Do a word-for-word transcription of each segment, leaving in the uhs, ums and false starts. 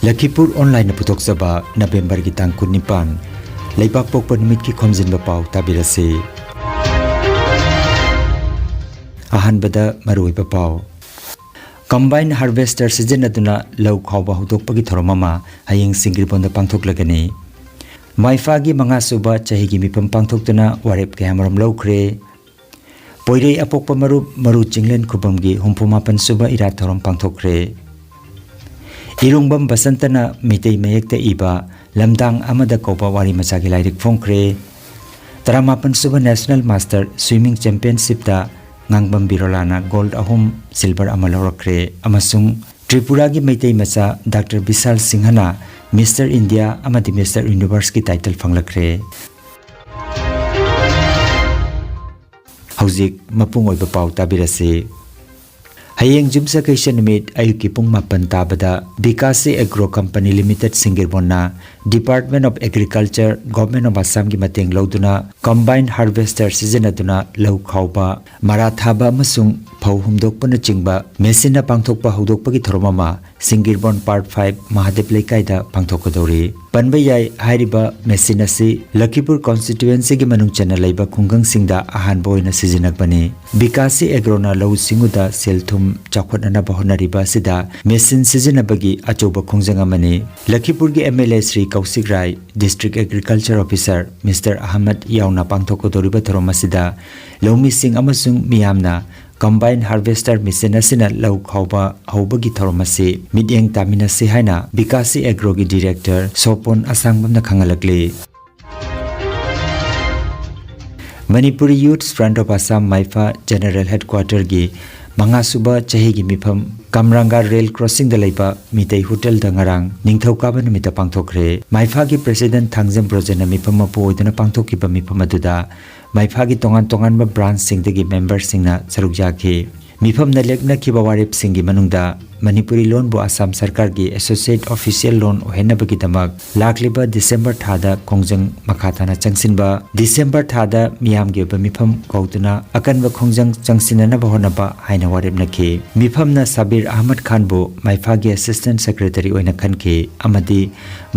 ꯂꯈꯤꯄꯨꯔ ꯑꯣꯟꯂꯥꯏꯟꯅ ꯄꯨꯊꯣꯛꯆꯕ ꯅꯕꯦꯝꯕꯔꯒꯤ ꯇꯥꯡ ꯀꯨꯟꯅꯤꯄꯥꯟ, ꯂꯩꯕꯥꯛ ꯄꯣꯛꯄ ꯅꯨꯃꯤꯠꯀꯤ ꯈꯣꯝꯖꯤꯟꯕ ꯄꯥꯎ ꯇꯥꯕꯤꯔꯁꯤ꯫ ꯑꯍꯥꯟꯕꯗ ꯃꯔꯨꯑꯣꯏꯕ ꯄꯥꯎ꯫ ꯀꯝꯕꯥꯏꯟ ꯍꯥꯔꯚꯦꯁꯇꯔ ꯁꯤꯖꯤꯟꯅꯗꯨꯅ ꯂꯧ ꯈꯥꯎꯕ ꯍꯧꯗꯣꯛꯄꯒꯤ ꯊꯧꯔꯝ ꯑꯃ ꯍꯌꯦꯡ ꯁꯤꯡꯒꯤꯔꯕꯣꯟꯗ ꯄꯥꯡꯊꯣꯛꯂꯒꯅꯤ꯫ ꯃꯥꯏꯐꯥꯒꯤ ꯃꯉꯥꯁꯨꯕ ꯆꯍꯤꯒꯤ ꯃꯤꯐꯝ ꯄꯥꯡꯊꯣꯛꯇꯨꯅ ꯋꯥꯔꯦꯞ ꯀꯌꯥꯃꯔꯨꯝ ꯂꯧꯈ꯭ꯔꯦ꯫ ꯄꯣꯏꯔꯩ ꯑꯄꯣꯛꯄ ꯃꯔꯨꯞ ꯃꯔꯨ ꯆꯤꯡꯂꯦꯟ ꯈꯨꯕꯝꯒꯤ ꯍꯨꯝꯐꯨ ꯃꯥꯄꯟ ꯁꯨꯕ ꯏꯔꯥꯠ ꯊꯧꯔꯝ ꯄꯥꯡꯊꯣꯛꯈ꯭ꯔꯦ꯫ ꯏꯔꯣꯡꯕꯝ ꯕꯁꯟꯇꯅ ꯃꯤꯇꯩ ꯃꯌꯦꯛꯇ ꯏꯕ ꯂꯝꯗꯥꯡ ꯑꯃꯗ ꯀꯧꯕ ꯋꯥꯔꯤ ꯃꯆꯥꯒꯤ ꯂꯥꯏꯔꯤꯛ ꯐꯣꯡꯈ꯭ꯔꯦ꯫ ꯇꯔꯥꯃꯥꯄꯟ ꯁꯨꯕ ꯅꯦꯁꯅꯦꯜ ꯃꯥꯁꯇꯔ ꯁ꯭ꯋꯤꯃꯤꯡ ꯆꯦꯝꯄꯤꯌꯟꯁꯤꯞꯇ ꯉꯥꯡꯕꯝ ꯕꯤꯔꯣꯂꯥꯅ ꯒꯣꯜꯗ ꯑꯍꯨꯝ, ꯁꯤꯜꯚꯔ ꯑꯃ ꯂꯧꯔꯛꯈ꯭ꯔꯦ ꯑꯃꯁꯨꯡ ꯇ꯭ꯔꯤꯄꯨꯔꯥꯒꯤ ꯃꯩꯇꯩ ꯃꯆꯥ ꯗꯥꯛꯇꯔ ꯕꯤꯁꯥꯜ ꯁꯤꯡꯍꯅ ꯃꯤꯁꯇꯔ ꯏꯟꯗꯤꯌꯥ ꯑꯃꯗꯤ ꯃꯤꯁꯇꯔ ꯌꯨꯅꯤꯚꯔꯁꯀꯤ ꯇꯥꯏꯇꯜ ꯐꯪꯂꯛꯈ꯭ꯔꯦ꯫ ꯍꯧꯖꯤꯛ ꯃꯄꯨꯡ ꯑꯣꯏꯕ ꯄꯥꯎ ꯇꯥꯕꯤꯔꯁꯤ꯫ ꯍꯌꯦꯡ ꯌꯨꯝꯁꯀꯩꯁ ꯅꯨꯃꯤꯠ ꯑꯌꯨꯛꯀꯤ ꯄꯨꯡ ꯃꯥꯄꯟ ꯇꯥꯕꯗ ꯕꯤꯀꯥꯁꯤ ꯑꯦꯒ꯭ꯔꯣ ꯀꯝꯄꯅꯤ ꯂꯤꯃꯤꯇꯦꯗ ꯁꯤꯡꯒꯤꯔꯕꯣꯟꯅ Department of Agriculture, Government of Assamꯒꯤ ꯃꯇꯦꯡ ꯂꯧꯗꯨꯅ ꯀꯝꯕꯥꯏꯟ ꯍꯥꯔꯚꯦꯁꯇꯔ ꯁꯤꯖꯤꯟꯅꯗꯨꯅ ꯂꯧ ꯈꯥꯎꯕ, ꯃꯔꯥ ꯊꯥꯕ ꯑꯃꯁꯨꯡ ꯐꯧ ꯍꯨꯝꯗꯣꯛꯄꯅꯆꯤꯡꯕ ꯃꯦꯁꯤꯟꯅ ꯄꯥꯡꯊꯣꯛꯄ ꯍꯧꯗꯣꯛꯄꯒꯤ ꯊꯧꯔꯝ ꯑꯃ ꯁꯤꯡꯒꯤꯔꯕꯣꯟ ꯄꯥꯔꯠ ꯐꯥꯏꯚ ꯃꯍꯥꯗꯦꯕ ꯂꯩꯀꯥꯏꯗ ꯄꯥꯡꯊꯣꯛꯀꯗꯧꯔꯤ꯫ ꯄꯟꯕ ꯌꯥꯏ, ꯍꯥꯏꯔꯤꯕ ꯃꯦꯁꯤꯟ ꯑꯁꯤ ꯂꯈꯤꯄꯨꯔ ꯀꯣꯟꯁꯇꯤꯇ꯭ꯌꯨꯑꯦꯟꯁꯤꯒꯤ ꯃꯅꯨꯡ ꯆꯟꯅ ꯂꯩꯕ ꯈꯨꯡꯒꯪꯁꯤꯡꯗ ꯑꯍꯥꯟꯕ ꯑꯣꯏꯅ ꯁꯤꯖꯤꯟꯅꯕꯅꯤ꯫ ꯕꯤꯀꯥꯁꯤ ꯑꯦꯒ꯭ꯔꯣꯅ ꯂꯧꯎ ꯁꯤꯡꯎꯗ ꯁꯦꯜ ꯊꯨꯝ ꯆꯥꯎꯈꯠꯅꯅꯕ ꯍꯣꯠꯅꯔꯤꯕ ꯑꯁꯤꯗ ꯃꯦꯁꯤꯟ ꯁꯤꯖꯤꯟꯅꯕꯒꯤ ꯑꯆꯧꯕ ꯈꯣꯡꯖꯪ ꯑꯃꯅꯤ꯫ ꯂꯈꯤꯄꯨꯔꯒꯤ M L A Shri Kaushik Rai, district agriculture officer mister Ahmed ꯌꯥꯎꯅ ꯄꯥꯡꯊꯣꯛꯀꯗꯧꯔꯤꯕ ꯊꯧꯔꯝ ꯑꯁꯤꯗ ꯂꯧꯃꯤꯁꯤꯡ ꯑꯃꯁꯨꯡ ꯃꯤꯌꯥꯝꯅ ꯀꯝꯕꯥꯏꯟ ꯍꯥꯔꯚꯦꯁꯇꯔ ꯃꯦꯁꯤꯟ ꯑꯁꯤꯅ ꯂꯧ ꯈꯥꯎꯕ ꯍꯧꯕꯒꯤ ꯊꯧꯔꯝ ꯑꯁꯤ ꯃꯤꯠꯌꯦꯡ ꯇꯥꯃꯤꯟꯅꯁꯤ ꯍꯥꯏꯅ ꯕꯤꯀꯥꯁꯤ ꯑꯦꯒ꯭ꯔꯣꯒꯤ ꯗꯤꯔꯦꯛꯇꯔ ꯁꯣꯄꯣꯟ ꯑꯁꯥꯡꯕꯝꯅ ꯈꯪꯍꯜꯂꯛꯂꯤ꯫ Manipuri youths front of Assam ꯃꯥꯏꯐꯥ ꯖꯦꯅꯔꯦꯜ ꯍꯦꯗꯀ꯭ꯋꯥꯇꯔꯒꯤ ꯃꯉꯥꯁꯨꯕ ꯆꯍꯤꯒꯤ ꯃꯤꯐꯝ ꯀꯝꯔꯥꯡꯒꯥ ꯔꯦꯜ ꯀ꯭ꯔꯣꯁꯤꯡꯗ ꯂꯩꯕ ꯃꯤꯇꯩ ꯍꯣꯇꯦꯜꯗ ꯉꯔꯥꯡ ꯅꯤꯡꯊꯧꯀꯥꯕ ꯅꯨꯃꯤꯠꯇ ꯄꯥꯡꯊꯣꯛꯈ꯭ꯔꯦ꯫ ꯃꯥꯏꯐꯥꯒꯤ ꯄ꯭ꯔꯦꯁꯤꯗꯦꯟꯠ ꯊꯥꯡꯖꯝ ꯕ꯭ꯔꯣꯖꯦꯟꯅ ꯃꯤꯐꯝ ꯃꯄꯨ ꯑꯣꯏꯗꯨꯅ ꯄꯥꯡꯊꯣꯛꯈꯤꯕ ꯃꯤꯐꯝ ꯑꯗꯨꯗ ꯃꯥꯏꯐꯥꯒꯤ ꯇꯣꯉꯥꯟ ꯇꯣꯉꯥꯟꯕ ꯕ꯭ꯔꯥꯟꯆꯁꯤꯡꯗꯒꯤ ꯃꯦꯝꯕꯔꯁꯤꯡꯅ ꯁꯔꯨꯛ ꯌꯥꯈꯤ꯫ ꯃꯤꯐꯝꯅ ꯂꯦꯞꯅꯈꯤꯕ ꯋꯥꯔꯦꯞꯁꯤꯡꯒꯤ ꯃꯅꯨꯡꯗ ꯃꯅꯤꯄꯨꯔꯤ ꯂꯣꯟꯕꯨ ꯑꯁꯥꯝ ꯁꯔꯀꯥꯔꯒꯤ associate official ꯂꯣꯟ ꯑꯣꯏꯍꯟꯅꯕꯒꯤꯗꯃꯛ ꯂꯥꯛꯂꯤꯕ ꯗꯤꯁꯦꯝꯕꯔ ꯊꯥꯗ ꯈꯣꯡꯖꯪ ꯃꯈꯥ ꯇꯥꯅ ꯆꯪꯁꯤꯟꯕ, ꯗꯤꯁꯦꯝꯕꯔ ꯊꯥꯗ ꯃꯤꯌꯥꯝꯒꯤ ꯑꯣꯏꯕ ꯃꯤꯐꯝ ꯀꯧꯗꯨꯅ ꯑꯀꯟꯕ ꯈꯣꯡꯖꯪ ꯆꯪꯁꯤꯟꯅꯅꯕ ꯍꯣꯠꯅꯕ ꯍꯥꯏꯅ ꯋꯥꯔꯦꯞꯅꯈꯤ꯫ ꯃꯤꯐꯝꯅ ꯁꯥꯕꯤꯔ ꯑꯍꯃꯗ ꯈꯥꯟꯕꯨ ꯃꯥꯏꯐꯥꯒꯤ assistant secretary ꯑꯣꯏꯅ ꯈꯟꯈꯤ ꯑꯃꯗꯤ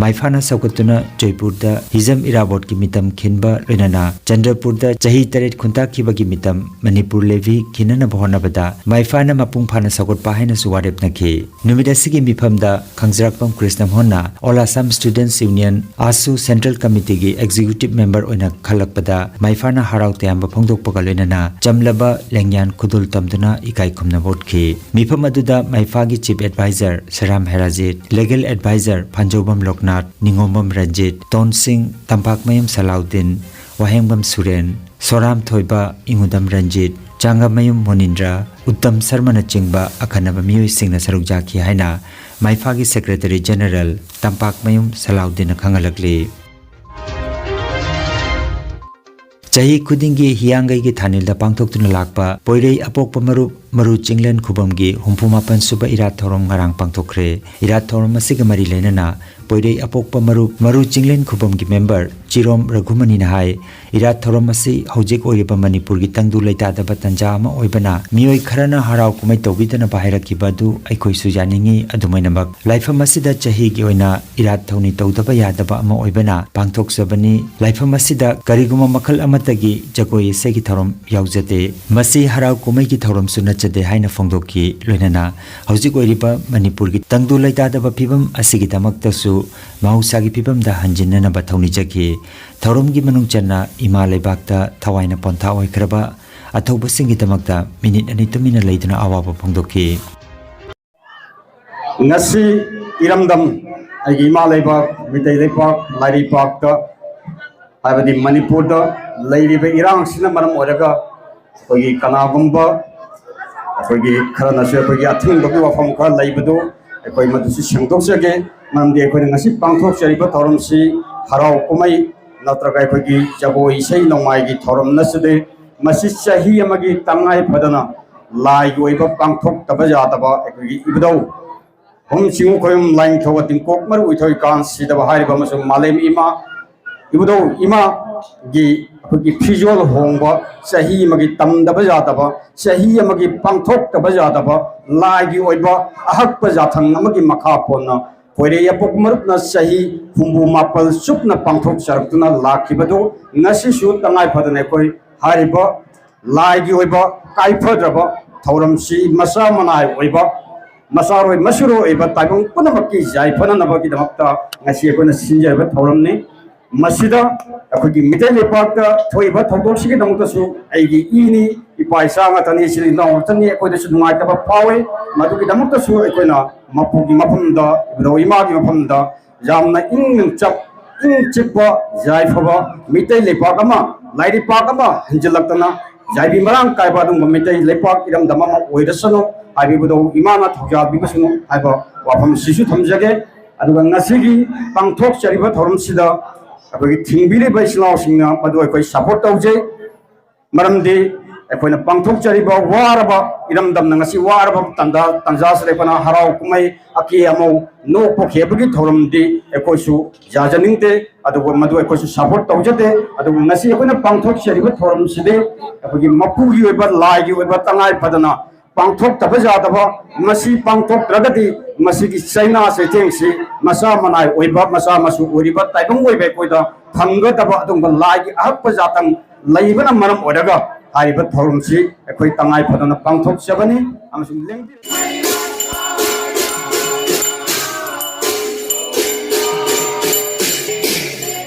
ꯃꯥꯏꯐꯥꯅ ꯁꯧꯒꯠꯇꯨꯅ ꯖꯣꯏꯄꯨꯔꯗ ꯍꯤꯖꯝ ꯏꯔꯥꯕꯣꯠꯀꯤ ꯃꯤꯇꯝ ꯈꯤꯟꯕ ꯂꯣꯏꯅꯅ ꯆꯟꯗ꯭ꯔꯄꯨꯔꯗ ꯆꯍꯤ ꯇꯔꯦꯠ ꯈꯨꯟꯇꯥꯛꯈꯤꯕꯒꯤ ꯃꯤꯇꯝ ꯃꯅꯤꯄꯨꯔ ꯂꯦꯚꯤ ꯈꯤꯟꯅꯅꯕ ꯍꯣꯠꯅꯕꯗ ꯃꯥꯏꯐꯥꯅ ꯃꯄꯨꯡ ꯐꯥꯅ ꯁꯧꯒꯠꯄ ꯍꯥꯏꯅꯁꯨ ꯋꯥꯔꯦꯞꯅꯈꯤ꯫ ꯅꯨꯃꯤꯠ ꯑꯁꯤꯒꯤ ꯃꯤꯐꯝꯗ ꯈꯪꯖꯔꯥꯛꯄꯝ ꯀ꯭ꯔꯤꯁꯅꯃꯣꯍꯟꯅ All Assam Students Union, ꯑꯥꯁꯨ, central committeeꯒꯤ executive member ꯑꯣꯏꯅ ꯈꯜꯂꯛꯄꯗ ꯃꯥꯏꯐꯥꯅ ꯍꯔꯥꯎ ꯇꯌꯥꯝꯕ ꯐꯣꯡꯗꯣꯛꯄꯒ ꯂꯣꯏꯅꯅ ꯆꯝꯂꯕ ꯂꯦꯡꯌꯥꯟ ꯈꯨꯗꯣꯜ ꯇꯝꯗꯨꯅ ꯏꯀꯥꯏ ꯈꯨꯝꯅꯕ ꯎꯠꯈꯤ꯫ ꯃꯤꯐꯝ ꯑꯗꯨꯗ ꯃꯥꯏꯐꯥꯒꯤ chief adviser ꯁꯔꯥꯝ ꯍꯦꯔꯥꯖꯤꯠ, legal adviser ꯐꯥꯟꯖꯧꯕꯝ ꯂꯣꯛꯅꯥꯊ, ꯅꯤꯉꯣꯝꯕꯝ Ranjit, ꯇꯣꯟꯁꯤꯡ, ꯇꯝꯄꯥꯛꯃꯌꯨꯝ ꯁꯂꯥꯎꯗꯤꯟ, ꯋꯥꯍꯦꯡꯕꯝ ꯁꯨꯔꯦꯟ, ꯁꯣꯔꯥꯝ ꯊꯣꯏꯕ, ꯏꯉꯨꯗꯝ ꯔꯟꯖꯤꯠ, ꯆꯥꯡꯒꯃꯌꯨꯝ ꯃꯣꯅꯤꯟꯗ꯭ꯔ, ꯎꯠꯇꯝ ꯁꯔꯃꯅꯆꯤꯡꯕ ꯑꯈꯟꯅꯕ ꯃꯤꯑꯣꯏꯁꯤꯡꯅ ꯁꯔꯨꯛ ꯌꯥꯈꯤ ꯍꯥꯏꯅ ꯃꯥꯏꯐꯥꯒꯤ secretary general ꯇꯝꯄꯥꯛꯃꯌꯨꯝ ꯁꯂꯥꯎꯗꯤꯟꯅ ꯈꯪꯍꯜꯂꯛꯂꯤ꯫ ꯆꯍꯤ ꯈꯨꯗꯤꯡꯒꯤ ꯍꯤꯌꯥꯡꯒꯩꯒꯤ ꯊꯥꯅꯤꯜꯗ ꯄꯥꯡꯊꯣꯛꯇꯨꯅ ꯂꯥꯛꯄ ꯄꯣꯏꯔꯩ ꯑꯄꯣꯛꯄ ꯃꯔꯨꯞ ꯃꯔꯨ ꯆꯤꯡꯂꯦꯟ ꯈꯨꯕꯝꯒꯤ ꯍꯨꯝꯐꯨ ꯃꯥꯄꯟ ꯁꯨꯕ ꯏꯔꯥꯠ ꯊꯧꯔꯝ ꯉꯔꯥꯡ ꯄꯥꯡꯊꯣꯛꯈ꯭ꯔꯦ꯫ ꯏꯔꯥꯠ ꯊꯧꯔꯝ ꯑꯁꯤꯒ ꯃꯔꯤ ꯂꯩꯅꯅ ꯄꯣꯏꯔꯩ ꯑꯄꯣꯛꯄ ꯃꯔꯨꯞ ꯃꯔꯨ ꯆꯤꯡꯂꯦꯟ ꯈꯨꯕꯝꯒꯤ member ꯆꯤꯔꯣꯝ ꯔꯘꯨꯃꯅꯤꯅ ꯍꯥꯏ, ꯏꯔꯥꯠ ꯊꯧꯔꯝ ꯑꯁꯤ ꯍꯧꯖꯤꯛ ꯑꯣꯏꯔꯤꯕ ꯃꯅꯤꯄꯨꯔꯒꯤ ꯇꯪꯗꯨ ꯂꯩꯇꯥꯗꯕ ꯇꯟꯖꯥ ꯑꯃ ꯑꯣꯏꯕꯅ ꯃꯤꯑꯣꯏ ꯈꯔꯅ ꯍꯔꯥꯎ ꯀꯨꯝꯍꯩ ꯇꯧꯕꯤꯗꯅꯕ ꯍꯥꯏꯔꯛꯈꯤꯕ ꯑꯗꯨ ꯑꯩꯈꯣꯏꯁꯨ ꯌꯥꯅꯤꯡꯏ꯫ ꯑꯗꯨꯃꯥꯏꯅꯃꯛ ꯂꯥꯏꯐꯝ ꯑꯁꯤꯗ ꯆꯍꯤꯒꯤ ꯑꯣꯏꯅ ꯏꯔꯥꯠ ꯊꯧꯅꯤ ꯇꯧꯗꯕ ꯌꯥꯗꯕ ꯑꯃ ꯑꯣꯏꯕꯅ ꯄꯥꯡꯊꯣꯛꯆꯕꯅꯤ꯫ ꯂꯥꯏꯐꯝ ꯑꯁꯤꯗ ꯀꯔꯤꯒꯨꯝꯕ ꯃꯈꯜ ꯑꯃꯠꯇꯒꯤ ꯖꯒꯣꯏ ꯏꯁꯩꯒꯤ ꯊꯧꯔꯝ ꯌꯥꯎꯖꯗꯦ꯫ ꯃꯁꯤ ꯍꯔꯥꯎ ꯀꯨꯝꯍꯩꯒꯤ ꯊꯧꯔꯝꯁꯨ ꯅꯠꯆꯗꯦ ꯍꯥꯏꯅ ꯐꯣꯡꯗꯣꯛꯈꯤ꯫ ꯂꯣꯏꯅꯅ ꯍꯧꯖꯤꯛ ꯑꯣꯏꯔꯤꯕ ꯃꯅꯤꯄꯨꯔꯒꯤ ꯇꯪꯗꯨ ꯂꯩꯇꯥꯗꯕ ꯐꯤꯕꯝ ꯑꯁꯤꯒꯤꯗꯃꯛꯇꯁꯨ ꯃꯍꯧꯁꯥꯒꯤ ꯐꯤꯕꯝꯗ ꯍꯟꯖꯤꯟꯅꯅꯕ ꯊꯧꯅꯤꯖꯈꯤ꯫ ꯊꯧꯔꯝꯒꯤ ꯃꯅꯨꯡ ꯆꯟꯅ ꯏꯃꯥ ꯂꯩꯕꯥꯛꯇ ꯊꯋꯥꯏꯅ ꯄꯣꯟꯊꯥ ꯑꯣꯏꯈ꯭ꯔꯕ ꯑꯊꯧꯕꯁꯤꯡꯒꯤꯗꯃꯛꯇ ꯃꯤꯅꯤꯠ ꯑꯅꯤ ꯇꯨꯃꯤꯟꯅ ꯂꯩꯗꯨꯅ ꯑꯋꯥꯕ ꯐꯣꯡꯗꯣꯛꯈꯤ꯫ ꯉꯁꯤ ꯏꯔꯝꯗꯝ, ꯑꯩꯒꯤ ꯏꯃꯥ ꯂꯩꯕꯥꯛ, ꯃꯤꯇꯩ ꯂꯩꯄꯥꯛ, ꯂꯥꯏꯔꯩꯄꯥꯛꯇ, ꯍꯥꯏꯕꯗꯤ ꯃꯅꯤꯄꯨꯔꯗ ꯂꯩꯔꯤꯕ ꯏꯔꯥꯡꯁꯤꯅ ꯃꯔꯝ ꯑꯣꯏꯔꯒ ꯑꯩꯈꯣꯏꯒꯤ ꯀꯅꯥꯒꯨꯝꯕ ꯑꯩꯈꯣꯏꯒꯤ ꯈꯔꯅꯁꯨ ꯑꯩꯈꯣꯏꯒꯤ ꯑꯊꯤꯡꯕꯒꯤ ꯋꯥꯐꯝ ꯈꯔ ꯂꯩꯕꯗꯨ ꯑꯩꯈꯣꯏ ꯃꯗꯨꯁꯨ ꯁꯦꯡꯗꯣꯛꯆꯒꯦ꯫ ꯃꯔꯝꯗꯤ ꯑꯩꯈꯣꯏꯅ ꯉꯁꯤ ꯄꯥꯡꯊꯣꯛꯆꯔꯤꯕ ꯊꯧꯔꯝꯁꯤ ꯍꯔꯥꯎ ꯀꯨꯝꯍꯩ ꯅꯠꯇ꯭ꯔꯒ ꯑꯩꯈꯣꯏꯒꯤ ꯖꯒꯣꯏ ꯏꯁꯩ ꯅꯣꯡꯃꯥꯏꯒꯤ ꯊꯧꯔꯝ ꯅꯠꯆꯗꯦ꯫ ꯃꯁꯤ ꯆꯍꯤ ꯑꯃꯒꯤ ꯇꯉꯥꯏ ꯐꯗꯅ ꯂꯥꯏꯒꯤ ꯑꯣꯏꯕ ꯄꯥꯡꯊꯣꯛꯇꯕ ꯌꯥꯗꯕ ꯑꯩꯈꯣꯏꯒꯤ ꯏꯕꯨꯙꯧ ꯍꯣꯝ ꯆꯤꯡꯉꯨꯈꯣꯏꯌꯨꯝ ꯂꯥꯏꯅꯤꯡꯊꯧ ꯑꯇꯤꯡꯀꯣꯛ ꯃꯔꯨ ꯑꯣꯏꯊꯣꯏ ꯀꯥꯟ ꯁꯤꯗꯕ ꯍꯥꯏꯔꯤꯕ ꯑꯃꯁꯨꯡ ꯃꯥꯂꯦꯝ ꯏꯃꯥ ꯏꯕꯨꯙꯧ ꯏꯃꯥꯒꯤ ꯑꯩꯈꯣꯏꯒꯤ ꯐꯤꯖꯣꯜ ꯍꯣꯡꯕ, ꯆꯍꯤ ꯑꯃꯒꯤ ꯇꯝꯗꯕ ꯌꯥꯗꯕ, ꯆꯍꯤ ꯑꯃꯒꯤ ꯄꯥꯡꯊꯣꯛꯇꯕ ꯌꯥꯗꯕ ꯂꯥꯏꯒꯤ ꯑꯣꯏꯕ ꯑꯍꯛꯄ ꯌꯥꯊꯪ ꯑꯃꯒꯤ ꯃꯈꯥ ꯄꯣꯟꯅ ꯈꯣꯏꯔꯦ ꯌꯥꯄꯣꯛ ꯃꯔꯨꯞꯅ ꯆꯍꯤ ꯍꯨꯝꯐꯨ ꯃꯥꯄꯜ ꯆꯨꯞꯅ ꯄꯥꯡꯊꯣꯛꯆꯔꯛꯇꯨꯅ ꯂꯥꯛꯈꯤꯕꯗꯨ ꯉꯁꯤꯁꯨ ꯇꯉꯥꯏ ꯐꯗꯅ ꯑꯩꯈꯣꯏ ꯍꯥꯏꯔꯤꯕ ꯂꯥꯏꯒꯤ ꯑꯣꯏꯕ ꯀꯥꯏꯐꯗ꯭ꯔꯕ ꯊꯧꯔꯝꯁꯤ ꯃꯆꯥ ꯃꯅꯥꯏ ꯑꯣꯏꯕ, ꯃꯆꯥꯔꯣꯏ ꯃꯁꯨꯔꯣꯏ ꯑꯣꯏꯕ ꯇꯥꯏꯕꯪ ꯄꯨꯝꯅꯃꯛꯀꯤ ꯌꯥꯏꯐꯅꯅꯕꯒꯤꯗꯃꯛꯇ ꯉꯁꯤ ꯑꯩꯈꯣꯏꯅ ꯁꯤꯟꯖꯔꯤꯕ ꯊꯧꯔꯝꯅꯤ꯫ ꯃꯁꯤꯗ ꯑꯩꯈꯣꯏꯒꯤ ꯃꯤꯇꯩ ꯂꯩꯄꯥꯛꯇ ꯊꯣꯛꯏꯕ ꯊꯧꯗꯣꯛꯁꯤꯒꯤꯗꯃꯛꯇꯁꯨ ꯑꯩꯒꯤ ꯏꯅꯤ, ꯏꯄꯥ ꯏꯆꯥ ꯉꯥꯛꯇꯅꯤ, ꯏꯆꯤꯜ ꯏꯅꯥꯎ ꯉꯥꯛꯇꯅꯤ, ꯑꯩꯈꯣꯏꯗꯁꯨ ꯅꯨꯡꯉꯥꯏꯇꯕ ꯐꯥꯎꯏ꯫ ꯃꯗꯨꯒꯤꯗꯃꯛꯇꯁꯨ ꯑꯩꯈꯣꯏꯅ ꯃꯄꯨꯒꯤ ꯃꯐꯝꯗ, ꯏꯕꯨꯙꯧ ꯏꯃꯥꯒꯤ ꯃꯐꯝꯗ ꯌꯥꯝꯅ ꯏꯪ ꯆꯞ ꯏꯪ ꯆꯤꯛꯄ, ꯌꯥꯏꯐꯕ ꯃꯤꯇꯩ ꯂꯩꯄꯥꯛ ꯑꯃ, ꯂꯥꯏꯔꯩꯄꯥꯛ ꯑꯃ ꯍꯟꯖꯤꯜꯂꯛꯇꯅ ꯌꯥꯏꯕꯤ ꯃꯔꯥꯡ ꯀꯥꯏꯕ ꯑꯗꯨꯒꯨꯝꯕ ꯃꯤꯇꯩ ꯂꯩꯄꯥꯛ ꯏꯔꯝꯗꯝ ꯑꯃ ꯑꯣꯏꯔꯁꯅꯨ ꯍꯥꯏꯕꯤꯕꯗꯣ ꯏꯃꯥꯅ ꯊꯧꯖꯥꯜ ꯄꯤꯕꯁꯅꯨ ꯍꯥꯏꯕ ꯋꯥꯐꯝꯁꯤꯁꯨ ꯊꯝꯖꯒꯦ꯫ ꯑꯗꯨꯒ ꯉꯁꯤꯒꯤ ꯄꯥꯡꯊꯣꯛꯆꯔꯤꯕ ꯊꯧꯔꯝꯁꯤꯗ ꯑꯩꯈꯣꯏꯒꯤ ꯊꯤꯡꯕꯤꯔꯤꯕ ꯏꯆꯤꯜ ꯏꯅꯥꯎꯁꯤꯡꯅ ꯃꯗꯨ ꯑꯩꯈꯣꯏ ꯁꯄꯣꯔꯠ ꯇꯧꯖꯩ꯫ ꯃꯔꯝꯗꯤ ꯑꯩꯈꯣꯏꯅ ꯄꯥꯡꯊꯣꯛꯆꯔꯤꯕ ꯋꯥꯔꯕ ꯏꯔꯝꯗꯝꯅ ꯉꯁꯤ ꯋꯥꯔꯕ ꯇꯥꯟꯖꯥ, ꯇꯥꯟꯖꯥꯁꯤꯗ ꯑꯩꯈꯣꯏꯅ ꯍꯔꯥꯎ ꯀꯨꯝꯍꯩ ꯑꯀꯦ ꯑꯃꯧ ꯅꯣꯛꯄ ꯈꯦꯕꯒꯤ ꯊꯧꯔꯝꯗꯤ ꯑꯩꯈꯣꯏꯁꯨ ꯌꯥꯖꯅꯤꯡꯗꯦ, ꯑꯗꯨꯒ ꯃꯗꯨ ꯑꯩꯈꯣꯏꯁꯨ ꯁꯄꯣꯔꯠ ꯇꯧꯖꯗꯦ꯫ ꯑꯗꯨꯕꯨ ꯉꯁꯤ ꯑꯩꯈꯣꯏꯅ ꯄꯥꯡꯊꯣꯛꯆꯔꯤꯕ ꯊꯧꯔꯝꯁꯤꯗꯤ ꯑꯩꯈꯣꯏꯒꯤ ꯃꯄꯨꯒꯤ ꯑꯣꯏꯕ, ꯂꯥꯏꯒꯤ ꯑꯣꯏꯕ ꯇꯉꯥꯏ ꯐꯗꯅ ꯄꯥꯡꯊꯣꯛꯇꯕ ꯌꯥꯗꯕ, ꯃꯁꯤ ꯄꯥꯡꯊꯣꯛꯇ꯭ꯔꯒꯗꯤ ꯃꯁꯤꯒꯤ ꯆꯩꯅꯥ ꯆꯩꯊꯦꯡꯁꯤ ꯃꯆꯥ ꯃꯅꯥꯏ ꯑꯣꯏꯕ, ꯃꯆꯥ ꯃꯁꯨ ꯑꯣꯏꯔꯤꯕ ꯇꯥꯏꯕꯪ ꯑꯣꯏꯕ ꯑꯩꯈꯣꯏꯗ ꯐꯪꯒꯗꯕ ꯑꯗꯨꯒꯨꯝꯕ ꯂꯥꯏꯒꯤ ꯑꯍꯛꯄ ꯌꯥꯊꯪ ꯂꯩꯕꯅ ꯃꯔꯝ ꯑꯣꯏꯔꯒ ꯍꯥꯏꯔꯤꯕ ꯊꯧꯔꯝꯁꯤ ꯑꯩꯈꯣꯏ ꯇꯉꯥꯏ ꯐꯗꯅ ꯄꯥꯡꯊꯣꯛꯆꯕꯅꯤ ꯑꯃꯁꯨꯡ ꯂꯦꯡꯕꯤꯔꯛ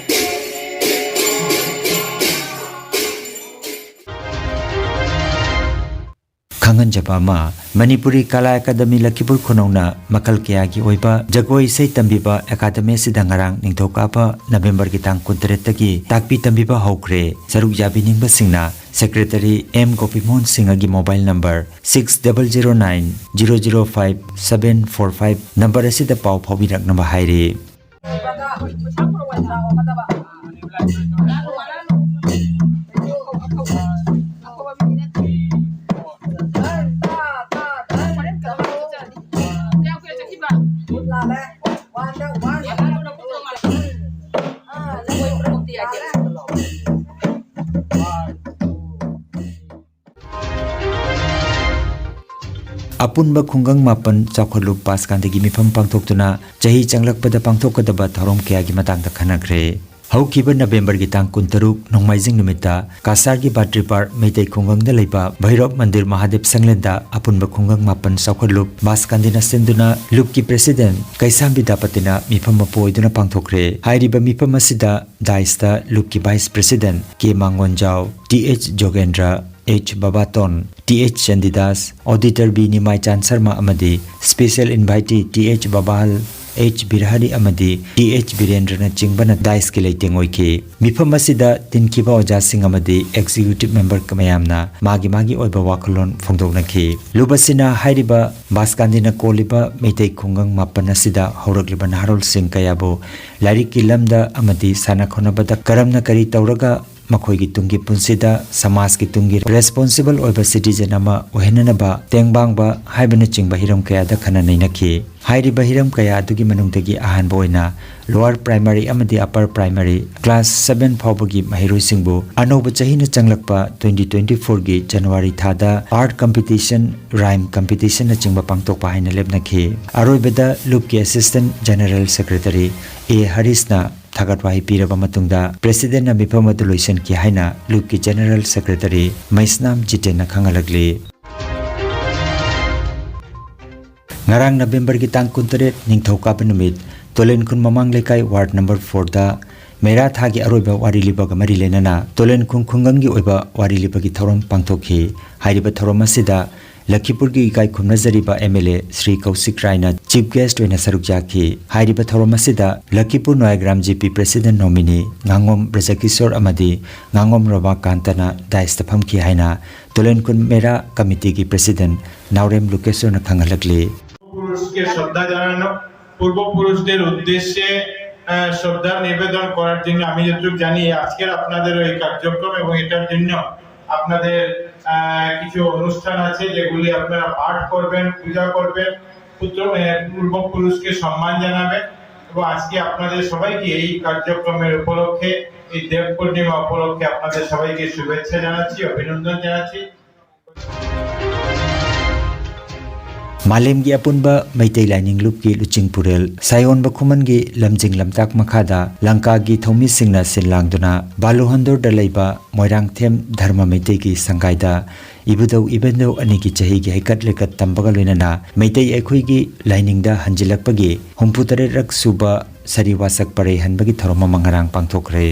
ꯈꯪꯍꯟꯖꯕ ꯑꯃ, ꯃꯅꯤꯄꯨꯔꯤ ꯀꯂꯥ ꯑꯦꯀꯥꯗꯃꯤ ꯂꯛꯈꯤꯄꯨꯔ ꯈꯨꯅꯧꯅ ꯃꯈꯜ ꯀꯌꯥꯒꯤ ꯑꯣꯏꯕ ꯖꯒꯣꯏ ꯏꯁꯩ ꯇꯝꯕꯤꯕ ꯑꯦꯀꯥꯗꯃꯤ ꯑꯁꯤꯗ ꯉꯔꯥꯡ ꯅꯤꯡꯊꯧꯀꯥꯕ ꯅꯕꯦꯝꯕꯔꯒꯤ ꯇꯥꯡ ꯀꯨꯟꯇꯔꯦꯠꯇꯒꯤ ꯇꯥꯛꯄꯤ ꯇꯝꯕꯤꯕ ꯍꯧꯈ꯭ꯔꯦ꯫ ꯁꯔꯨꯛ ꯌꯥꯕꯤꯅꯤꯡꯕꯁꯤꯡꯅ ꯁꯦꯀ꯭ꯔꯦꯇꯔꯤ ꯑꯦꯝ ꯒꯣꯄꯤꯃꯣꯍꯟ ꯁꯤꯡꯍꯒꯤ mobile number six double zero nine zero zero five seven four five number ꯑꯁꯤꯗ ꯄꯥꯎ ꯐꯥꯎꯕꯤꯔꯛꯅꯕ ꯍꯥꯏꯔꯤ꯫ ꯑꯄꯨꯟꯕ ꯈꯨꯡꯒꯪ ꯃꯥꯄꯟ ꯆꯥꯎꯈꯠꯂꯨꯞ ꯕꯥꯁꯀꯥꯟꯗꯤꯒꯤ ꯃꯤꯐꯝ ꯄꯥꯡꯊꯣꯛꯇꯨꯅ ꯆꯍꯤ ꯆꯪꯂꯛꯄꯗ ꯄꯥꯡꯊꯣꯛꯀꯗꯕ ꯊꯧꯔꯝ ꯀꯌꯥꯒꯤ ꯃꯇꯥꯡꯗ ꯈꯟꯅꯈ꯭ꯔꯦ꯫ ꯍꯧꯈꯤꯕ ꯅꯕꯦꯝꯕꯔꯒꯤ ꯇꯥꯡ ꯀꯨꯟꯇꯔꯨꯛ ꯅꯣꯡꯃꯥꯏꯖꯤꯡ ꯅꯨꯃꯤꯠꯇ ꯀꯥꯁꯥꯔꯒꯤ ꯕꯥꯇ꯭ꯔꯤꯄꯥꯔ ꯃꯩꯇꯩ ꯈꯨꯡꯒꯪꯗ ꯂꯩꯕ ꯚꯩꯔꯣꯞ ꯃꯟꯗꯤꯔ ꯃꯍꯥꯗꯦꯕ ꯁꯪꯂꯦꯟꯗ ꯑꯄꯨꯟꯕ ꯈꯨꯡꯒꯪ ꯃꯥꯄꯟ ꯆꯥꯎꯈꯠꯂꯨꯞ ꯕꯥꯁꯀꯥꯟꯗꯤꯅ ꯁꯤꯟꯗꯨꯅ ꯂꯨꯞꯀꯤ ꯄ꯭ꯔꯦꯁꯤꯗꯦꯟꯠ ꯀꯩꯁꯥꯝ ꯕꯤꯗ꯭ꯌꯥꯄꯇꯤꯅ ꯃꯤꯐꯝ ꯃꯄꯨ ꯑꯣꯏꯗꯨꯅ ꯄꯥꯡꯊꯣꯛꯈ꯭ꯔꯦ꯫ ꯍꯥꯏꯔꯤꯕ ꯃꯤꯐꯝ ꯑꯁꯤꯗ ꯗꯥꯏꯁꯇ ꯂꯨꯞꯀꯤ vice president K Mangonjao, T H Jogendra, H Babaton, T H Chandidas, auditor B Nimaichan Sharma ꯑꯃꯗꯤ special invitee T H Babahal, H Birahari ꯑꯃꯗꯤ ꯇꯤ ꯑꯩꯆ ꯕꯤꯔꯦꯟꯗ꯭ꯔꯅꯆꯤꯡꯕꯅ ꯗꯥꯏꯁꯀꯤ ꯂꯩꯇꯦꯡ ꯑꯣꯏꯈꯤ꯫ ꯃꯤꯐꯝ ꯑꯁꯤꯗ ꯇꯤꯟꯈꯤꯕ ꯑꯣꯖꯥꯁꯤꯡ ꯑꯃꯗꯤ ꯑꯦꯛꯖꯤꯀ꯭ꯌꯨꯇꯤꯚ ꯃꯦꯝꯕꯔ ꯃꯌꯥꯝꯅ ꯃꯥꯒꯤ ꯃꯥꯒꯤ ꯑꯣꯏꯕ ꯋꯥꯈꯜꯂꯣꯟ ꯐꯣꯡꯗꯣꯛꯅꯈꯤ꯫ ꯂꯨꯞ ꯑꯁꯤꯅ ꯍꯥꯏꯔꯤꯕ ꯕꯥꯁꯀꯥꯟꯗꯤꯅ ꯀꯣꯜꯂꯤꯕ ꯃꯩꯇꯩ ꯈꯨꯡꯒꯪ ꯃꯥꯄꯟ ꯑꯁꯤꯗ ꯍꯧꯔꯛꯂꯤꯕ ꯅꯍꯥꯔꯣꯜꯁꯤꯡ ꯀꯌꯥꯕꯨ ꯂꯥꯏꯔꯤꯛꯀꯤ ꯂꯝꯗ ꯑꯃꯗꯤ ꯁꯥꯟꯅ ꯈꯣꯠꯅꯕꯗ ꯀꯔꯝꯅ ꯀꯔꯤ ꯇꯧꯔꯒ ꯃꯈꯣꯏꯒꯤ ꯇꯨꯡꯒꯤ ꯄꯨꯟꯁꯤꯗ ꯁꯃꯥꯖꯀꯤ ꯇꯨꯡꯒꯤ ꯔꯦꯁꯄꯣꯟꯁꯤꯕꯜ ꯑꯣꯏꯕ ꯁꯤꯇꯤꯖꯦꯟ ꯑꯃ ꯑꯣꯏꯍꯟꯅꯅꯕ ꯇꯦꯡꯕꯥꯡꯕ ꯍꯥꯏꯕꯅꯆꯤꯡꯕ ꯍꯤꯔꯝ ꯀꯌꯥꯗ ꯈꯟꯅ ꯅꯩꯅꯈꯤ꯫ ꯍꯥꯏꯔꯤꯕ ꯍꯤꯔꯝ ꯀꯌꯥ ꯑꯗꯨꯒꯤ ꯃꯅꯨꯡꯗꯒꯤ ꯑꯍꯥꯟꯕ ꯑꯣꯏꯅ ꯂꯣꯋꯔ ꯄ꯭ꯔꯥꯏꯃꯔꯤ ꯑꯃꯗꯤ ꯑꯞꯄꯔ ꯄ꯭ꯔꯥꯏꯃꯔꯤ ꯀ꯭ꯂꯥꯁ ꯁꯚꯦꯟ ꯐꯥꯎꯕꯒꯤ ꯃꯍꯩꯔꯣꯏꯁꯤꯡꯕꯨ ꯑꯅꯧꯕ ꯆꯍꯤꯅ ꯆꯪꯂꯛꯄ ꯇ꯭ꯋꯦꯟꯇꯤ ꯇ꯭ꯋꯦꯟꯇꯤ ꯐꯣꯔꯒꯤ ꯖꯅꯋꯥꯔꯤ ꯊꯥꯗ ꯑꯥꯔꯠ ꯀꯝꯄꯤꯇꯤꯁꯟ, ꯔꯥꯏꯝ ꯀꯝꯄꯤꯇꯤꯁꯟꯅꯆꯤꯡꯕ ꯄꯥꯡꯊꯣꯛꯄ ꯍꯥꯏꯅ ꯂꯦꯞꯅꯈꯤ꯫ ꯑꯔꯣꯏꯕꯗ ꯂꯨꯞꯀꯤ ꯑꯦꯁꯤꯁꯇꯦꯟꯠ ꯖꯦꯅꯔꯦꯜ ꯁꯦꯀ꯭ꯔꯦꯇꯔꯤ ꯑꯦ ꯍꯔꯤꯁꯅ ꯊꯥꯒꯠ ꯋꯥꯍꯩ ꯄꯤꯔꯕ ꯃꯇꯨꯡꯗ ꯄ꯭ꯔꯦꯁꯤꯗꯦꯟꯠꯅ ꯃꯤꯐꯝ ꯑꯗꯨ ꯂꯣꯏꯁꯤꯟꯈꯤ ꯍꯥꯏꯅ ꯂꯨꯞꯀꯤ ꯖꯦꯅꯔꯦꯜ ꯁꯦꯀ꯭ꯔꯦꯇꯔꯤ ꯃꯩꯁꯅꯥꯝ ꯖꯤꯇꯦꯟꯅ ꯈꯪꯍꯜꯂꯛꯂꯤ꯫ ꯉꯔꯥꯡ ꯅꯕꯦꯝꯕꯔꯒꯤ ꯇꯥꯡ ꯀꯨꯟꯇꯔꯦꯠ ꯅꯤꯡꯊꯧꯀꯥꯕ ꯅꯨꯃꯤꯠ ꯇꯣꯂꯦꯟꯈꯨꯟ ꯃꯃꯥꯡ ꯂꯩꯀꯥꯏ ꯋꯥꯔꯗ ꯅꯝꯕꯔ ꯐꯣꯔꯗ ꯃꯩꯔꯥ ꯊꯥꯒꯤ ꯑꯔꯣꯏꯕ ꯋꯥꯔꯤ ꯂꯤꯕꯒ ꯃꯔꯤ ꯂꯩꯅꯅ ꯇꯣꯂꯦꯟꯈꯨꯟ ꯈꯨꯡꯒꯪꯒꯤ ꯑꯣꯏꯕ ꯋꯥꯔꯤ ꯂꯤꯕꯒꯤ ꯊꯧꯔꯝ ꯄꯥꯡꯊꯣꯛꯈꯤ꯫ ꯍꯥꯏꯔꯤꯕ ꯊꯧꯔꯝ ꯑꯁꯤꯗ ꯂꯈꯤꯄꯨꯔꯒꯤ ꯏꯀꯥꯏ ꯈꯨꯝꯅꯖꯔꯤꯕ M L A Shri Kaushik ꯔꯥꯏꯅ ꯆꯤꯐ ꯒꯦꯁ꯭ꯠ ꯑꯣꯏꯅ ꯁꯔꯨꯛ ꯌꯥꯈꯤ꯫ ꯍꯥꯏꯔꯤꯕ ꯊꯧꯔꯝ ꯑꯁꯤꯗ ꯂꯈꯤꯄꯨꯔ ꯅꯣꯌꯥꯒ꯭ꯔꯥꯝ ꯖꯤ ꯄꯤ ꯄ꯭ꯔꯦꯁꯤꯗꯦꯟꯠ ꯅꯣꯃꯤꯅꯤ ꯉꯥꯉꯣꯝ ꯕ꯭ꯔꯖꯀꯤꯁꯣꯔ ꯑꯃꯗꯤ ꯉꯥꯉꯣꯝ ꯔꯣꯃꯥꯀꯥꯟꯇꯅ ꯗꯥꯏꯁꯇ ꯐꯝꯈꯤ ꯍꯥꯏꯅ ꯇꯣꯂꯦꯟꯈꯨꯟ ꯃꯩꯔꯥ ꯀꯃꯤꯇꯤꯒꯤ ꯄ꯭ꯔꯦꯁꯤꯗꯦꯟꯠ ꯅꯥꯎꯔꯦꯝ ꯂꯨꯀꯦꯁꯣꯔꯅ ꯈꯪꯍꯜꯂꯛꯂꯤ꯫ পুরুষকে শ্রদ্ধা জানানো, পূর্বপুরুষদের উদ্দেশ্যে আহ, শ্রদ্ধা নিবেদন করার জন্য আমি যতটুকু জানি আজকের আপনাদের এই কার্যক্রম এবং এটার জন্য আপনাদের আহ, কিছু অনুষ্ঠান আছে যেগুলি আপনারা পাঠ করবেন, পূজা করবেন, পুত্র আহ, পূর্বপুরুষকে সম্মান জানাবেন। এবং আজকে আপনাদের সবাইকে এই কার্যক্রমের উপলক্ষে, এই দেব পূর্ণিমা উপলক্ষে আপনাদের সবাইকে শুভেচ্ছা জানাচ্ছি, অভিনন্দন জানাচ্ছি। ꯃꯥꯂꯦꯝꯒꯤ ꯑꯄꯨꯟꯕ ꯃꯩꯇꯩ ꯂꯥꯏꯅꯤꯡ ꯂꯨꯞꯀꯤ ꯂꯨꯆꯤꯡ ꯄꯨꯔꯦꯜ ꯁꯥꯌꯣꯟꯕ ꯈꯨꯃꯟꯒꯤ ꯂꯝꯖꯤꯡ ꯂꯝꯇꯥꯛ ꯃꯈꯥꯗ ꯂꯪꯀꯥꯒꯤ ꯊꯧꯃꯤꯁꯤꯡꯅ ꯁꯤꯜ ꯂꯥꯡꯗꯨꯅ ꯕꯥꯂꯨꯍꯟꯗꯣꯔꯗ ꯂꯩꯕ ꯃꯣꯏꯔꯥꯡꯊꯦꯝ ꯙꯔꯃ ꯃꯩꯇꯩꯒꯤ ꯁꯪꯒꯥꯏꯗ ꯏꯕꯨꯙꯧ ꯏꯕꯦꯟꯙꯧ ꯑꯅꯤꯒꯤ ꯆꯍꯤꯒꯤ ꯍꯩꯀꯠ ꯂꯩꯀꯠ ꯇꯝꯕꯒ ꯂꯣꯏꯅꯅ ꯃꯩꯇꯩ ꯑꯩꯈꯣꯏꯒꯤ ꯂꯥꯏꯅꯤꯡꯗ ꯍꯟꯖꯤꯜꯂꯛꯄꯒꯤ ꯍꯨꯝꯐꯨꯇꯔꯦꯠꯔꯛ ꯁꯨꯕ ꯁꯔꯤ ꯋꯥꯁꯛ ꯄꯔꯩ ꯍꯟꯕꯒꯤ ꯊꯧꯔꯝ ꯑꯃ ꯉꯔꯥꯡ ꯄꯥꯡꯊꯣꯛꯈ꯭ꯔꯦ꯫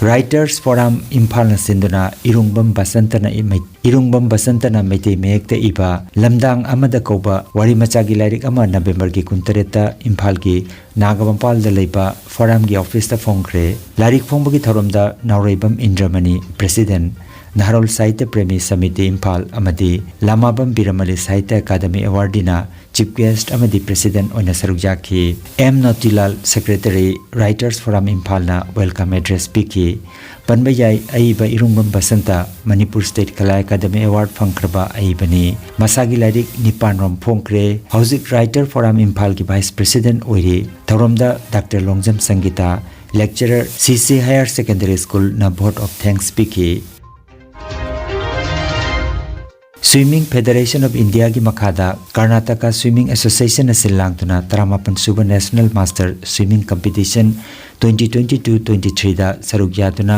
Writers Forum ꯏꯝꯐꯥꯜꯅ ꯁꯤꯟꯗꯨꯅ ꯏꯔꯨꯡꯕꯝ ꯕꯁꯟꯇꯅ ꯏꯃꯩ-, ꯏꯔꯨꯡꯕꯝ ꯕꯁꯟꯇꯅ ꯃꯩꯇꯩ ꯃꯌꯦꯛꯇ ꯏꯕ ꯂꯝꯗꯥꯡ ꯑꯃꯗ ꯀꯧꯕ ꯋꯥꯔꯤ ꯃꯆꯥꯒꯤ ꯂꯥꯏꯔꯤꯛ ꯑꯃ ꯅꯕꯦꯝꯕꯔꯒꯤ ꯀꯨꯟꯇꯔꯦꯠꯇ ꯏꯝꯐꯥꯜꯒꯤ ꯅꯥꯒꯥꯃꯄꯥꯜꯗ ꯂꯩꯕ ꯐꯣꯔꯝꯒꯤ ꯑꯣꯐꯤꯁꯇ ꯐꯣꯡꯈ꯭ꯔꯦ꯫ ꯂꯥꯏꯔꯤꯛ ꯐꯣꯡꯕꯒꯤ ꯊꯧꯔꯝꯗ ꯅꯥꯎꯔꯩꯕꯝ ꯏꯟꯗ꯭ꯔꯃꯅꯤ, ꯄ꯭ꯔꯦꯁꯤꯗꯦꯟꯠ, ꯅꯍꯥꯔꯣꯜ ꯁꯥꯍꯤꯇ꯭ꯌ ꯄ꯭ꯔꯦꯃꯤ ꯁꯃꯤꯇꯤ ꯏꯝꯐꯥꯜ ꯑꯃꯗꯤ ꯂꯥꯃꯥꯕꯝ ꯕꯤꯔꯃꯂꯤ ꯁꯥꯍꯤꯇ꯭ꯌ ꯑꯦꯀꯥꯗꯃꯤ ꯑꯦꯋꯥꯔꯗꯤꯅ ꯆꯤꯐ ꯒꯦꯁ꯭ꯠ ꯑꯃꯗꯤ ꯄ꯭ꯔꯦꯁꯤꯗꯦꯟꯠ ꯑꯣꯏꯅ ꯁꯔꯨꯛ ꯌꯥꯈꯤ꯫ M Notilal, secretary, Writers Forum ꯏꯝꯐꯥꯜꯅ ꯋꯦꯜꯀꯝ ꯑꯦꯗ꯭ꯔꯦꯁ ꯄꯤꯈꯤ꯫ ꯄꯟꯕ ꯌꯥꯏ, ꯑꯏꯕ Irungbam Basanta Manipur state Kala academy award ꯐꯪꯈ꯭ꯔꯕ ꯑꯏꯕꯅꯤ꯫ ꯃꯁꯥꯒꯤ ꯂꯥꯏꯔꯤꯛ ꯅꯤꯄꯥꯟ ꯔꯣꯝ ꯐꯣꯡꯈ꯭ꯔꯦ꯫ ꯍꯧꯖꯤꯛ Writers Forum ꯏꯝꯐꯥꯜꯒꯤ ꯚꯥꯏꯁ ꯄ꯭ꯔꯦꯁꯤꯗꯦꯟꯠ ꯑꯣꯏꯔꯤ꯫ ꯊꯧꯔꯝꯗ ꯗꯥꯛꯇꯔ ꯂꯣꯡꯖꯝ ꯁꯪꯒꯤꯇꯥ, lecturer, ꯁꯤ ꯁꯤ Higher Secondary School ꯅ vote of thanks ꯄꯤꯈꯤ꯫ Swimming Federation of India ꯒꯤ ꯃꯈꯥꯗ ꯀꯔꯅꯥꯇꯀꯥ Swimming Association ꯅ ꯁꯤꯜ ꯂꯥꯡꯗꯨꯅ ꯇꯔꯥꯃꯥꯄꯟ ꯁꯨꯕ National Master Swimming Competition twenty twenty-two twenty-three ꯗ ꯁꯔꯨꯛ ꯌꯥꯗꯨꯅ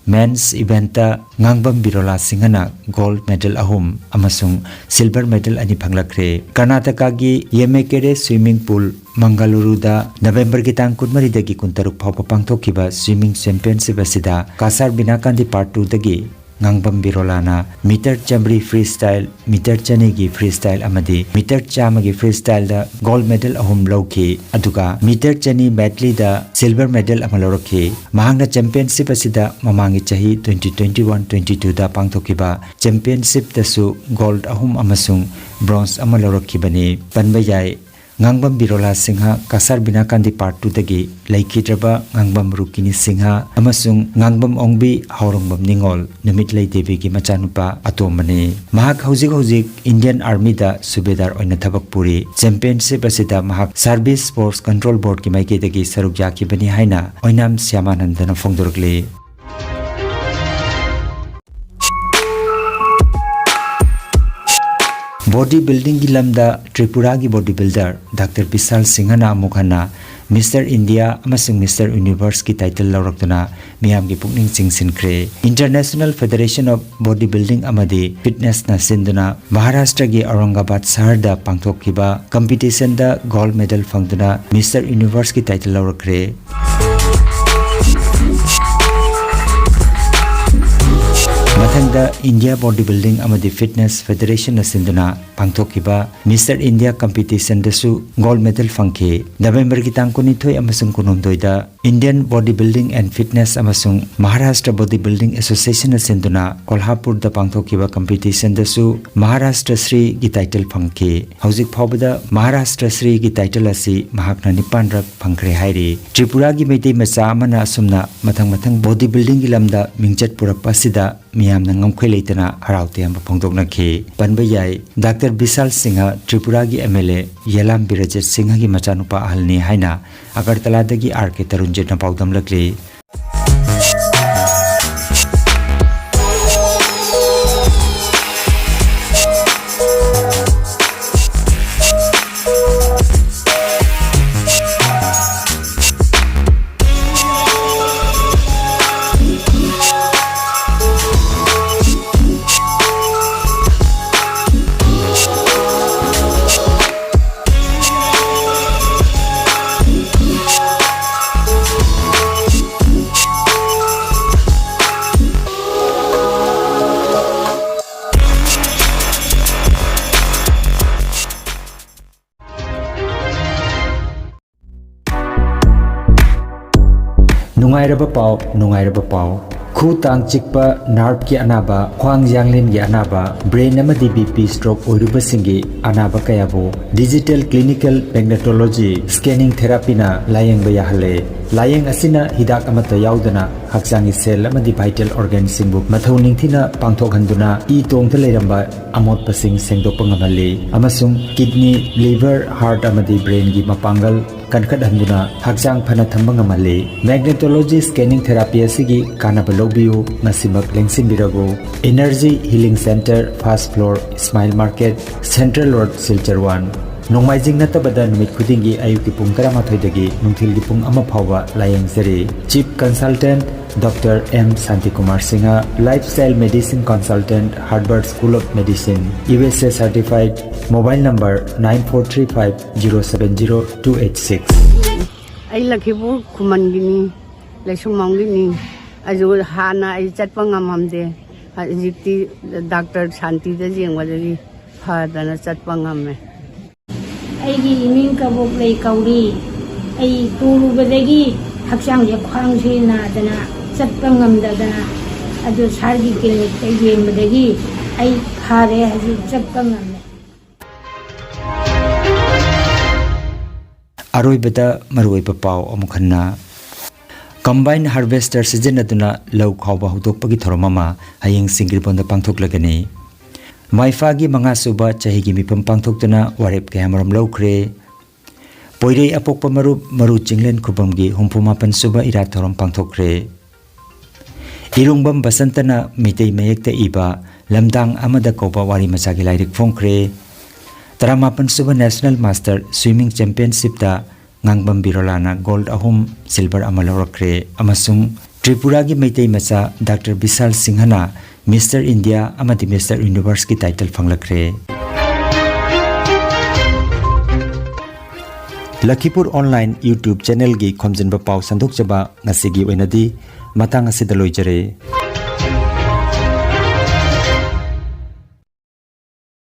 men's event ꯇ ꯉꯥꯡꯕꯝ ꯕꯤꯔꯣꯂꯥ ꯁꯤꯡꯍꯅ gold medal ꯑꯍꯨꯝ ꯑꯃꯁꯨꯡ silver medal ꯑꯅꯤ ꯐꯪꯂꯛꯈ꯭ꯔꯦ꯫ ꯀꯔꯅꯥꯇꯀꯥꯒꯤ ꯌꯦꯃꯦꯀꯦꯔꯦ Swimming Pool, ꯃꯪꯒꯂꯨꯔꯨꯗ ꯅꯕꯦꯝꯕꯔꯒꯤ ꯇꯥꯡ ꯀꯨꯟꯃꯔꯤꯗꯒꯤ ꯀꯨꯟꯇꯔꯨꯛ ꯐꯥꯎꯕ ꯄꯥꯡꯊꯣꯛꯈꯤꯕ swimming championship ꯑꯁꯤꯗ ꯀꯥꯁꯥꯔ ꯕꯤꯅꯥꯀꯥꯟꯗꯤ part two ꯗꯒꯤ ꯉꯥꯡꯕꯝ ꯕꯤꯔꯣꯂꯥꯅ meter ꯆꯥꯃꯔꯤ freestyle, meter ꯆꯅꯤꯒꯤ freestyle ꯑꯃꯗꯤ meter ꯆꯥꯝꯃꯒꯤ freestyle ꯗ gold medal ꯑꯍꯨꯝ ꯂꯧꯈꯤ, ꯑꯗꯨꯒ meter ꯆꯅꯤ medley ꯗ silver medal ꯑꯃ ꯂꯧꯔꯛꯈꯤ꯫ ꯃꯍꯥꯛꯅ championship ꯑꯁꯤꯗ ꯃꯃꯥꯡꯒꯤ ꯆꯍꯤ twenty twenty-one twenty-two ꯗ ꯄꯥꯡꯊꯣꯛꯈꯤꯕ championship ꯇꯁꯨ gold ꯑꯍꯨꯝ ꯑꯃꯁꯨꯡ bronze ꯑꯃ ꯂꯧꯔꯛꯈꯤꯕꯅꯤ꯫ ꯄꯟꯕ ꯌꯥꯏ, ꯉꯥꯡꯕꯝ ꯕꯤꯔꯣꯂꯥ ꯁꯤꯡꯍ, ꯀꯥꯁꯥꯔ ꯕꯤꯅꯥꯀꯥꯟꯗꯤ part two ꯗꯒꯤ ꯂꯩꯈꯤꯗ꯭ꯔꯕ ꯉꯥꯡꯕꯝ ꯔꯨꯀꯤꯅꯤ ꯁꯤꯡꯍ ꯑꯃꯁꯨꯡ ꯉꯥꯡꯕꯝ ꯑꯣꯡꯕꯤ ꯍꯥꯎꯔꯣꯡꯕꯝ ꯅꯤꯉꯣꯜ, ꯅꯨꯃꯤꯠꯂꯩ ꯗꯦꯕꯤꯒꯤ ꯃꯆꯥꯅꯨꯄꯥ ꯑꯇꯣꯝꯕꯅꯤ꯫ ꯃꯍꯥꯛ ꯍꯧꯖꯤꯛ ꯍꯧꯖꯤꯛ Indian Army ꯗ ꯁꯨꯕꯦꯗꯥꯔ ꯑꯣꯏꯅ ꯊꯕꯛ ꯄꯨꯔꯤ꯫ Championship ꯑꯁꯤꯗ ꯃꯍꯥꯛ Service Sports Control Board ꯀꯤ ꯃꯥꯏꯀꯩꯗꯒꯤ ꯁꯔꯨꯛ ꯌꯥꯈꯤꯕꯅꯤ ꯍꯥꯏꯅ ꯑꯣꯏꯅꯥꯝ ꯁ꯭ꯌꯥꯃꯥꯅꯟꯗꯅ ꯐꯣꯡꯗꯣꯔꯛꯂꯤ꯫ Body buildingꯒꯤ lamꯗ ꯇ꯭ꯔꯤꯄꯨꯔꯥꯒꯤ body builder Doctor ꯕꯤꯁꯥꯜ ꯁꯤꯡꯍꯅ ꯑꯃꯨꯛ ꯍꯟꯅ Mister India ꯑꯃꯁꯨꯡ Mister Universeꯀꯤ title ꯂꯧꯔꯛꯇꯨꯅ ꯃꯤꯌꯥꯝꯒꯤ ꯄꯨꯛꯅꯤꯡ ꯆꯤꯡꯁꯤꯟꯈ꯭ꯔꯦ꯫ International Federation of Body Building ꯑꯃꯗꯤ Fitnessꯅ ꯁꯤꯟꯗꯨꯅ ꯃꯍꯥꯔꯥꯁꯇ꯭ꯔꯒꯤ ꯑꯧꯔꯪꯒꯕꯥꯗ ꯁꯍꯔꯗ ꯄꯥꯡꯊꯣꯛꯈꯤꯕ competitionꯗ gold medal ꯐꯪꯗꯨꯅ Mister Universeꯀꯤ title ꯂꯧꯔꯛꯈ꯭ꯔꯦ꯫ ꯃꯊꯪꯗ India Body Building ꯑꯃꯗꯤ Fitness Federationꯅ ꯁꯤꯟꯗꯨꯅ ꯄꯥꯡꯊꯣꯛꯈꯤꯕ Mister India competitionꯗꯁꯨ gold medal ꯐꯪꯈꯤ꯫ ꯅꯕꯦꯝꯕꯔꯒꯤ ꯇꯥꯡ ꯀꯨꯟꯅꯤꯊꯣꯏ ꯑꯃꯁꯨꯡ ꯀꯨꯟꯍꯨꯝꯗꯣꯏꯗ Indian Body Building and Fitness ꯑꯃꯁꯨꯡ Maharashtra Body Building Associationꯅ ꯁꯤꯟꯗꯨꯅ ꯀꯣꯜꯍꯥꯄꯨꯔꯗ ꯄꯥꯡꯊꯣꯛꯈꯤꯕ competitionꯗꯁꯨ ꯃꯍꯥꯔꯥꯁꯇ꯭ꯔ ꯁ꯭ꯔꯤꯒꯤ title ꯐꯪꯈꯤ꯫ ꯍꯧꯖꯤꯛ ꯐꯥꯎꯕꯗ ꯃꯍꯥꯔꯥꯁꯇ꯭ꯔ ꯁ꯭ꯔꯤꯒꯤ title ꯑꯁꯤ ꯃꯍꯥꯛꯅ ꯅꯤꯄꯥꯟꯔꯛ ꯐꯪꯈ꯭ꯔꯦ ꯍꯥꯏꯔꯤ꯫ ꯇ꯭ꯔꯤꯄꯨꯔꯥꯒꯤ ꯃꯩꯇꯩ ꯃꯆꯥ ꯑꯃꯅ ꯑꯁꯨꯝꯅ ꯃꯊꯪ ꯃꯊꯪ body buildingꯒꯤ ꯂꯝꯗ ꯃꯤꯡꯆꯠ ꯄꯨꯔꯛꯄ ꯑꯁꯤꯗ ꯃꯤꯌꯥꯝꯅ ꯉꯝꯈꯩ ꯂꯩꯇꯅ ꯍꯔꯥꯎ ꯇꯌꯥꯝꯕ ꯐꯣꯡꯗꯣꯛꯅꯈꯤ꯫ ꯄꯟꯕ ꯌꯥꯏ, ꯗꯥꯛꯇꯔ ꯕꯤꯁꯥꯜ ꯁꯤꯡꯍ ꯇ꯭ꯔꯤꯄꯨꯔꯥꯒꯤ MLA ꯌꯦꯂꯥꯝ ꯕꯤꯔꯖꯤꯠ ꯁꯤꯡꯍꯒꯤ ꯃꯆꯥꯅꯨꯄꯥ ꯑꯍꯜꯅꯤ ꯍꯥꯏꯅ ꯑꯒꯔꯇꯂꯥꯗꯒꯤ R K ꯇꯔꯨꯟꯖꯤꯠꯅ ꯄꯥꯎꯗꯝꯂꯛꯂꯤ꯫ ꯅꯨꯡꯉꯥꯏꯔꯕ ꯄꯥꯎ, ꯅꯨꯡꯉꯥꯏꯔꯕ ꯄꯥꯎ꯫ ꯈꯨ ꯇꯥꯡ ꯆꯤꯛꯄ, nerveꯀꯤ ꯑꯅꯥꯕ, ꯈ꯭ꯋꯥꯡ ꯌꯥꯡꯂꯦꯟꯒꯤ ꯑꯅꯥꯕ, brain ꯑꯃꯗꯤ BP stroke ꯑꯣꯏꯔꯨꯕꯁꯤꯡꯒꯤ ꯑꯅꯥꯕ ꯀꯌꯥꯕꯨ digital clinical magnetology scanning therapyꯅ ꯂꯥꯌꯦꯡꯕ ꯌꯥꯍꯜꯂꯦ꯫ ꯂꯥꯌꯦꯡ ꯑꯁꯤꯅ ꯍꯤꯗꯥꯛ ꯑꯃꯠꯇ ꯌꯥꯎꯗꯅ ꯍꯛꯆꯥꯡꯒꯤ ꯁꯦꯜ ꯑꯃꯗꯤ ꯚꯥꯏꯇꯦꯜ ꯑꯣꯔꯒꯥꯟꯁꯤꯡꯕꯨ ꯃꯊꯧ ꯅꯤꯡꯊꯤꯅ ꯄꯥꯡꯊꯣꯛꯍꯟꯗꯨꯅ ꯏ ꯇꯣꯡꯗ ꯂꯩꯔꯝꯕ ꯑꯃꯣꯠꯄꯁꯤꯡ ꯁꯦꯡꯗꯣꯛꯄ ꯉꯝꯍꯜꯂꯤ ꯑꯃꯁꯨꯡ ꯀꯤꯗꯅꯤ, ꯂꯤꯚꯔ, ꯍꯥꯔꯠ ꯑꯃꯗꯤ ꯕ꯭ꯔꯦꯟꯒꯤ ꯃꯄꯥꯡꯒꯜ ꯀꯟꯈꯠꯍꯟꯗꯨꯅ ꯍꯛꯆꯥꯡ ꯐꯅ ꯊꯝꯕ ꯉꯝꯍꯜꯂꯤ꯫ ꯃꯦꯒꯅꯦꯇꯣꯂꯣꯖꯤ ꯁ꯭ꯀꯦꯅꯤꯡ ꯊꯦꯔꯥꯄꯤ ꯑꯁꯤꯒꯤ ꯀꯥꯟꯅꯕ ꯂꯧꯕꯤꯌꯨ, ꯃꯁꯤꯃꯛ ꯂꯦꯡꯁꯤꯟꯕꯤꯔꯒꯨ꯫ Energy healing centre, first floor, Ismail market, central road, Silchar one. ꯅꯣꯡꯃꯥꯏꯖꯤꯡ ꯅꯠꯇꯕꯗ ꯅꯨꯃꯤꯠ ꯈꯨꯗꯤꯡꯒꯤ ꯑꯌꯨꯛꯀꯤ ꯄꯨꯡ ꯇꯔꯥꯃꯥꯊꯣꯏꯗꯒꯤ ꯅꯨꯡꯊꯤꯜꯒꯤ ꯄꯨꯡ ꯑꯃ ꯐꯥꯎꯕ ꯂꯥꯌꯦꯡꯖꯔꯤ꯫ Chief consultant doctor M Shantikumar Singh, life style medicine consultant, Harvard school of medicine, U S A certified, mobile number nine four three five zero seven zero two eight six. ꯑꯩ ꯂꯈꯤꯄꯨꯔ ꯈꯨꯃꯟꯒꯤꯅꯤ, ꯂꯩꯁꯨꯝꯕꯝꯒꯤꯅꯤ꯫ ꯑꯗꯨ ꯍꯥꯟꯅ ꯑꯩ ꯆꯠꯄ ꯉꯝꯃꯝꯗꯦ꯫ ꯍꯧꯖꯤꯛꯇꯤ ꯗꯥꯛꯇꯔ ꯁꯥꯟꯇꯤꯗ ꯌꯦꯡꯕꯗꯒꯤ ꯐꯗꯅ ꯆꯠꯄ ꯉꯝꯃꯦ꯫ ꯑꯩꯒꯤ ꯏꯃꯤꯡ ꯀꯕꯣꯛꯂꯩ ꯀꯧꯔꯤ꯫ ꯑꯩ ꯇꯨꯔꯨꯕꯗꯒꯤ ꯍꯛꯆꯥꯡꯁꯦ, ꯈ꯭ꯋꯥꯡꯁꯦ ꯅꯥꯗꯅ ꯆꯠꯄ ꯉꯝꯗꯗꯅ, ꯑꯗꯨ ꯁꯥꯔꯒꯤ ꯀ꯭ꯂꯤꯅꯤꯛꯇ ꯌꯦꯡꯕꯗꯒꯤ ꯑꯩ ꯐꯔꯦ, ꯍꯧꯖꯤꯛ ꯆꯠꯄ ꯉꯝꯃꯦ꯫ ꯑꯔꯣꯏꯕꯗ ꯃꯔꯨꯑꯣꯏꯕ ꯄꯥꯎ ꯑꯃꯨꯛ ꯍꯟꯅ꯫ ꯀꯝꯕꯥꯏꯟ ꯍꯥꯔꯚꯦꯁꯇꯔ ꯁꯤꯖꯤꯟꯅꯗꯨꯅ ꯂꯧ ꯈꯥꯎꯕ ꯍꯧꯗꯣꯛꯄꯒꯤ ꯊꯧꯔꯝ ꯑꯃ ꯍꯌꯦꯡ ꯁꯤꯡꯒꯤꯔꯕꯣꯟꯗ ꯄꯥꯡꯊꯣꯛꯂꯒꯅꯤ꯫ ꯃꯥꯏꯐꯥꯒꯤ ꯃꯉꯥ ꯁꯨꯕ ꯆꯍꯤꯒꯤ ꯃꯤꯐꯝ ꯄꯥꯡꯊꯣꯛꯇꯨꯅ ꯋꯥꯔꯦꯞ ꯀꯌꯥꯃꯔꯨꯝ ꯂꯧꯈ꯭ꯔꯦ꯫ ꯄꯣꯏꯔꯩ ꯑꯄꯣꯛꯄ ꯃꯔꯨꯞ ꯃꯔꯨ ꯆꯤꯡꯂꯦꯟ ꯈꯨꯕꯝꯒꯤ ꯍꯨꯝꯐꯨ ꯃꯥꯄꯟ ꯁꯨꯕ ꯏꯔꯥꯠ ꯊꯧꯔꯝ ꯄꯥꯡꯊꯣꯛꯈ꯭ꯔꯦ꯫ ꯏꯔꯨꯡꯕꯝ ꯕꯁꯟꯇꯅ ꯃꯤꯇꯩ ꯃꯌꯦꯛꯇ ꯏꯕ ꯂꯝꯗꯥꯡ ꯑꯃꯗ ꯀꯧꯕ ꯋꯥꯔꯤ ꯃꯆꯥꯒꯤ ꯂꯥꯏꯔꯤꯛ ꯐꯣꯡꯈ꯭ꯔꯦ꯫ ꯇꯔꯥꯃꯥꯄꯟ ꯁꯨꯕ ꯅꯦꯁꯅꯦꯜ ꯃꯥꯁꯇꯔ ꯁ꯭ꯋꯤꯃꯤꯡ ꯆꯦꯝꯄꯤꯌꯟꯁꯤꯞꯇ ꯉꯥꯡꯕꯝ ꯕꯤꯔꯣꯂꯥꯅ ꯒꯣꯜꯗ ꯑꯍꯨꯝ, ꯁꯤꯜꯚꯔ ꯑꯃ ꯂꯧꯔꯛꯈ꯭ꯔꯦ ꯑꯃꯁꯨꯡ ꯇ꯭ꯔꯤꯄꯨꯔꯥꯒꯤ ꯃꯩꯇꯩ ꯃꯆꯥ ꯗꯥꯛꯇꯔ ꯕꯤꯁꯥꯜ ꯁꯤꯡꯍꯅ ꯃꯤꯁꯇꯔ ꯏꯟꯗꯤꯌꯥ ꯑꯃꯗꯤ ꯃꯤꯁꯇꯔ ꯌꯨꯅꯤꯚꯔꯁꯀꯤ ꯇꯥꯏꯇꯜ ꯐꯪꯂꯛꯈ꯭ꯔꯦ꯫ ꯂꯈꯤꯄꯨꯔ ꯑꯣꯟꯂꯥꯏꯟ YouTube ꯆꯦꯅꯦꯜꯒꯤ ꯈꯣꯝꯖꯤꯟꯕ ꯄꯥꯎ ꯁꯟꯗꯣꯛꯆꯕ ꯉꯁꯤꯒꯤ ꯑꯣꯏꯅꯗꯤ ꯃꯇꯥꯡ ꯑꯁꯤꯗ ꯂꯣꯏꯖꯔꯦ꯫